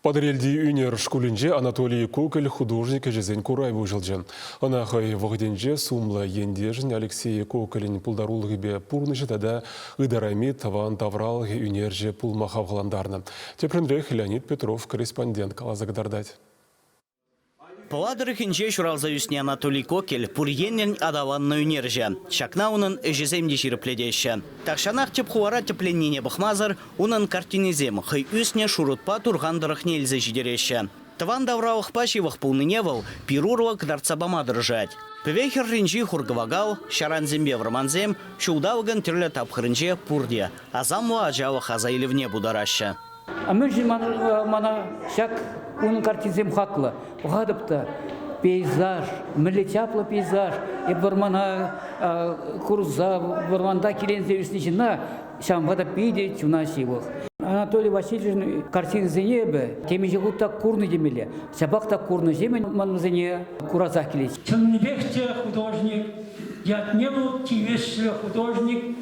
Патӑрьелти ӳнер шкулӗнче Анатолий Кукӑль художник ӗҫӗсен куравӗ уҫӑлчӗ. Ӑна хӑй вӑхӑтӗнче сумлӑ ентешӗн Алексей Коколӗн пултарулӑхӗпе пурнӑҫӗ тата ытарайми тӑван тавралӑхӗ ӳнерҫӗ пулма хавхалантарнӑ. Тӗплӗнрех Леонид Петров корреспондент каласа кӑтартать. Пӑва тӑрӑхӗнче ҫуралса ӳснӗ Анатолий Кокель пур енлӗн аталаннӑ ӳнерҫӗ. Ҫакна унӑн ӗҫӗсем те ҫирӗплетеҫҫӗ. Тахҫанах тӗп хулара тӗпленнине пӑхмасӑр унӑн картинисем хӑй ӳснӗ Шурутпа Турхан тӑрӑхне илсе ҫитереҫҫӗ. Тӑван тавралӑхпа ҫывӑх пулнине вӑл пир урлӑ кӑтартса пама тӑрӑшать. Пӗве хӗрринчи хур-кӑвакал, ҫарансемпе вӑрмансем ҫулталӑкӑн тӗрлӗ тапхӑрӗнче пурте асамлӑ ачалӑх аса илӗвне путараҫҫӗ. А мӗншӗн мана ҫак унӑн картинсем хаклӑ? Пӑхатӑп та, пейзаж, мӗнле чаплӑ пейзаж. Эп вӑрмана курса, вӑрманта киленсе ӳснӗ ҫынна ҫавӑнпа та питӗ чуна ҫывӑх. Анатолий Васильевичӑн картинисене эпӗ темиҫе хут та курнӑ темелле. Ҫапах та курнӑҫемӗн ман вӗсене курасах килет. Чӑннипех те художник, ятне вӑл тивӗҫлӗ художник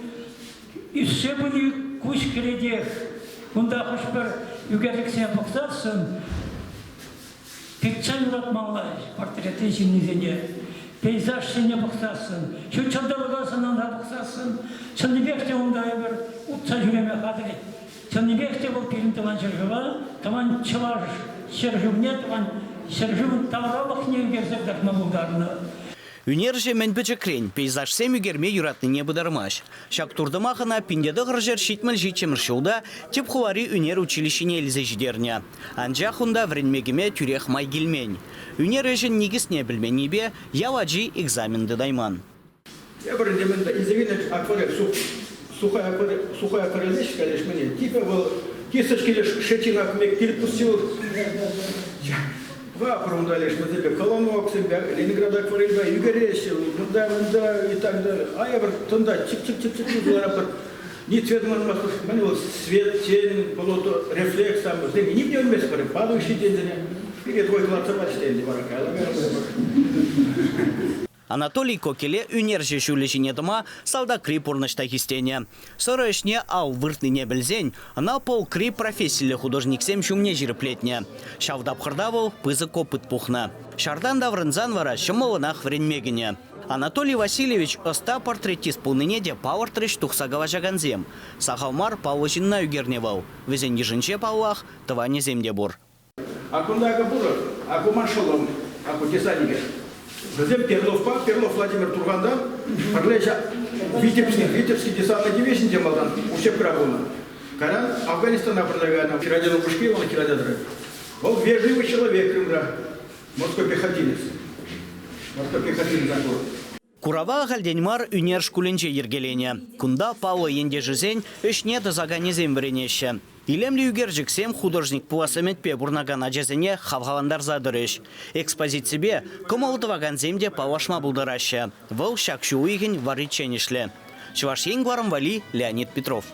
Ӳссе пыни куҫ кӗретех. Кунта хӑш-пӗр ӳкерчӗксене пӑхсассӑн тытса юратмалла портретри ҫыннисене. Пейзажсене пӑхсассӑн, ҫут ҫанталӑка сӑнаса пӑхсассӑн чӑннипех те унта эпир утса ҫӳреме хатӗр. Чӑннипех те вӑл пирӗн тӑван ҫӗршыва, тӑван чӑваш ҫӗршывне, тӑван ҫӗршывӑн тавралӑхне ӳкерсе кӑтартма пултарнӑ. Ӳнерҫӗ мӗн пӗчӗкрен пейзажсем ӳкерме юратнине пытармасть. Ҫак туртӑмах ӑна 1977 ҫулта тӗп хулари ӳнер училищине илсе ҫитернӗ. Анчах унта вӗренме кӗме тӳрех май килмен. Ӳнер ӗҫӗн никӗсне пӗлменнипе ял ачи экзамен тытайман. Тепӗр ӗнтӗ илсе килнӗ акварель, сухая акварель, сухая акварель леш типӗ вӑл кисточки леш шетина кирпӗч Вапрунта лешмесемпе Коломоксемпе Ленинград акварельпе ӳкереҫҫӗ. Мында, мында и так далее. А я бір тында чик-чик-чик-чик пыр. Ни цвет манмастӑр, мӗн вӑл свет, тень, болото, рефлекс там, вӗсем ним те өлмест пӗр. Падающий тенсене пире двойкалатса пачӗ те ӗнтӗ вара кайла. Анатолий Кокеле ӳнерҫӗ ҫулӗ ҫине тӑма салтакри пурнӑҫ та хистенӗ. Сӑрӑ ӗҫне ал выртнине пӗлсен ӑна полкри профессиллӗ художниксем ҫумне ҫирӗплетнӗ. Ҫав тапхӑрта вӑл пысӑк опыт пухнӑ. Ҫартан таврӑнсан вара ҫӑмӑллӑнах вӗренме кӗнӗ. Анатолий Васильевич ӑста портретист пулнине те палӑртрӗҫ тухса калаҫакансем. Сахал мар паллӑ ҫынна ӳкернӗ вӑл. Вӗсен йышӗнче, паллах, тӑванӗсем те пур. А кунта акӑ пур, а ку ман шӑллӑм, а ку десантникӗ. Вӗсем Перловпа, Перлов Владимир Турханта пӗрле Витебский, Витебский десантный дивизинче малтан учебкӑра пулнӑ. Кайран Афганистана пӗрле кайнӑ. Хирадин упӑшки, вӑл Хирадядра. Вӑл вежливый человек Крымра, морской пехотинец. Морской пехотинец такой. Курава ахальтен мар ӳнер шкулӗнче йӗркеленӗ. Кунта паллӑ ентешӗсен ӗҫне тӑсаканӗсем вӗренеҫҫӗ. Илемлӗ ӳкерчӗксем художник пулас ӗмӗтпе пурӑнакан ачасене хавхалантарса тӑрӗҫ. Экспозиципе кӑмӑл тӑвакансем те паллашма пултараҫҫӗ. Вӑл ҫак ҫу уйӑхӗн варриччен ӗҫлӗ. Чӑваш Ен кӑларӑм валли Леонид Петров.